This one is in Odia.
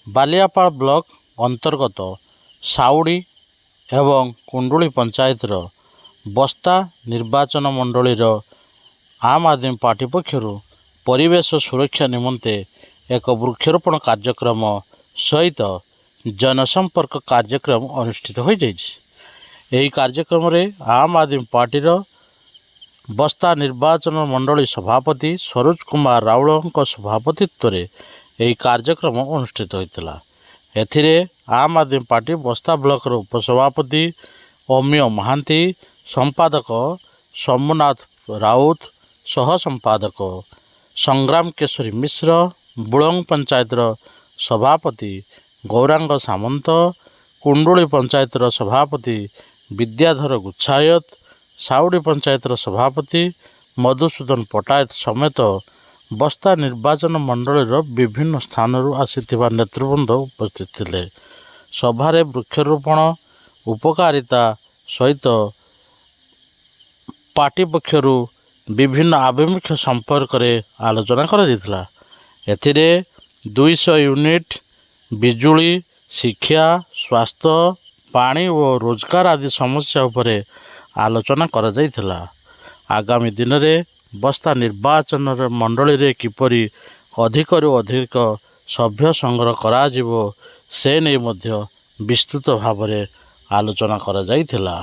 ବାଲିଆପାଳ ବ୍ଲକ ଅନ୍ତର୍ଗତ ସାଉଡ଼ି ଏବଂ କୁଣ୍ଡୁଳି ପଞ୍ଚାୟତର ବସ୍ତା ନିର୍ବାଚନ ମଣ୍ଡଳୀର ଆମ୍ ଆଦମୀ ପାର୍ଟି ପକ୍ଷରୁ ପରିବେଶ ସୁରକ୍ଷା ନିମନ୍ତେ ଏକ ବୃକ୍ଷରୋପଣ କାର୍ଯ୍ୟକ୍ରମ ସହିତ ଜନସମ୍ପର୍କ କାର୍ଯ୍ୟକ୍ରମ ଅନୁଷ୍ଠିତ ହୋଇଯାଇଛି। ଏହି କାର୍ଯ୍ୟକ୍ରମରେ ଆମ୍ ଆଦମୀ ପାର୍ଟିର ବସ୍ତା ନିର୍ବାଚନ ମଣ୍ଡଳୀ ସଭାପତି ସରୋଜ କୁମାର ରାଉଳଙ୍କ ସଭାପତିତ୍ୱରେ ଏହି କାର୍ଯ୍ୟକ୍ରମ ଅନୁଷ୍ଠିତ ହୋଇଥିଲା। ଏଥିରେ ଆମ୍ ଆଦମୀ ପାର୍ଟି ବସ୍ତା ବ୍ଲକର ଉପସଭାପତି ଅମିୟ ମହାନ୍ତି, ସମ୍ପାଦକ ଶମ୍ଭୁନାଥ ରାଉତ, ସହ ସମ୍ପାଦକ ସଂଗ୍ରାମ କେଶରୀ ମିଶ୍ର, ବୁଳଙ୍ଗ ପଞ୍ଚାୟତର ସଭାପତି ଗୌରାଙ୍ଗ ସାମନ୍ତ, କୁଣ୍ଡୁଳି ପଞ୍ଚାୟତର ସଭାପତି ବିଦ୍ୟାଧର ଗୁଚ୍ଛାୟତ, ସାଉଡ଼ି ପଞ୍ଚାୟତର ସଭାପତି ମଧୁସୂଦନ ପଟ୍ଟାୟତ ସମେତ ବସ୍ତା ନିର୍ବାଚନ ମଣ୍ଡଳୀର ବିଭିନ୍ନ ସ୍ଥାନରୁ ଆସିଥିବା ନେତୃବୃନ୍ଦ ଉପସ୍ଥିତ ଥିଲେ। ସଭାରେ ବୃକ୍ଷରୋପଣ ଉପକାରିତା ସହିତ ପାର୍ଟି ପକ୍ଷରୁ ବିଭିନ୍ନ ଆଭିମୁଖ୍ୟ ସମ୍ପର୍କରେ ଆଲୋଚନା କରାଯାଇଥିଲା। ଏଥିରେ 200 ୟୁନିଟ୍ ବିଜୁଳି, ଶିକ୍ଷା, ସ୍ୱାସ୍ଥ୍ୟ, ପାଣି ଓ ରୋଜଗାର ଆଦି ସମସ୍ୟା ଉପରେ ଆଲୋଚନା କରାଯାଇଥିଲା। ଆଗାମୀ ଦିନରେ ବସ୍ତା ନିର୍ବାଚନ ମଣ୍ଡଳୀରେ କିପରି ଅଧିକରୁ ଅଧିକ ସଭ୍ୟ ସଂଗ୍ରହ କରାଯିବ, ସେ ନେଇ ମଧ୍ୟ ବିସ୍ତୃତ ଭାବରେ ଆଲୋଚନା କରାଯାଇଥିଲା।